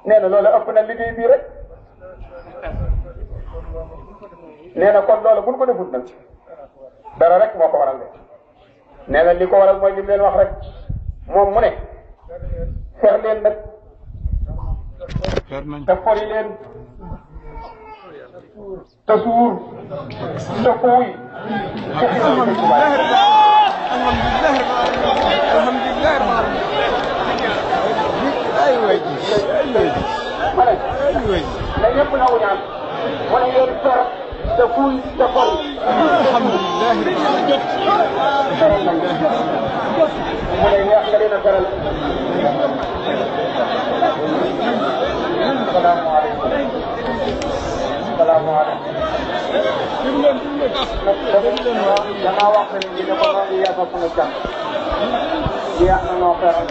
nee na loolu ëpp na liggéey bii rek nee na kon loolu buñ ko defut nag dara rek moo ko waral de nee na li ko waral mooy li mu leen wax rek moom mu ne fer leen nag te fori leen te suur te fuuy ma ne na ñëpp nangu ñaan mu ne ngeen fer te fuuy te fori mu ne neex nga leen a feral salaamaaleykum salaamaaleykum danaa wax ne ni ne ko noonu yàggal fu nga jàpp jeex na noo feral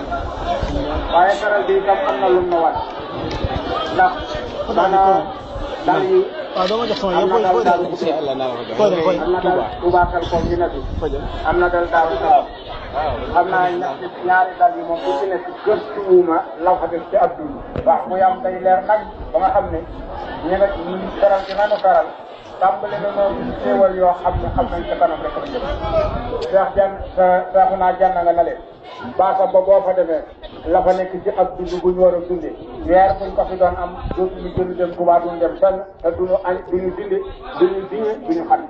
waaye feral bi itam am na lum na wat ndax maanaam dal yi am na dal daal bu am na dal tubaatal ko ñu nekk am na dal daaw xam naa ñaari dal yi moom bu ci nekk gëstuwuma law fa def ci ab dund wax bu yam day leer nag ba nga xam ne ñu nga feral ci nanu feral tàmbale na noonu xéewal yoo xam ne xam nañ ca kanam rek la jëm seexu naa jànn nga na leen baasa ba boo fa demee la fa nekk ci ab dund bu ñu war a dundee weer buñ ko fi doon am dootuñu gën dem Tuubaa duñ dem fenn te duñu añ duñu dindi duñu diñe duñu xam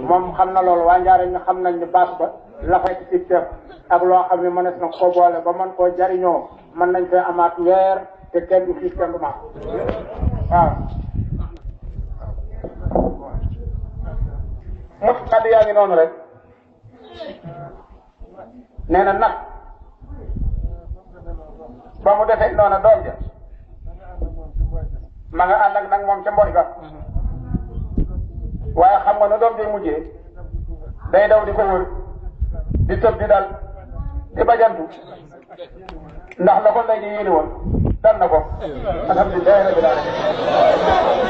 moom xam na loolu waa Njaaréem ñu xam nañ ne baas ba la fay ci ceeb ak loo xam ne mënees na ko boole ba mën koo jariñoo mën nañ fee amaat weer te kenn du xiif kenn du maat waaw mos kaddu yaa ngi noonu rek nee na nag ba mu defee noonu doom ja ma nga ànd ak nag moom ca mbooy ga waaye xam nga ne doom ja mujjee day daw di ko wër di tëb di dal di bajantu ndax la ko ndey ji yéene woon dan na ko alhamdulilah rabbil alamin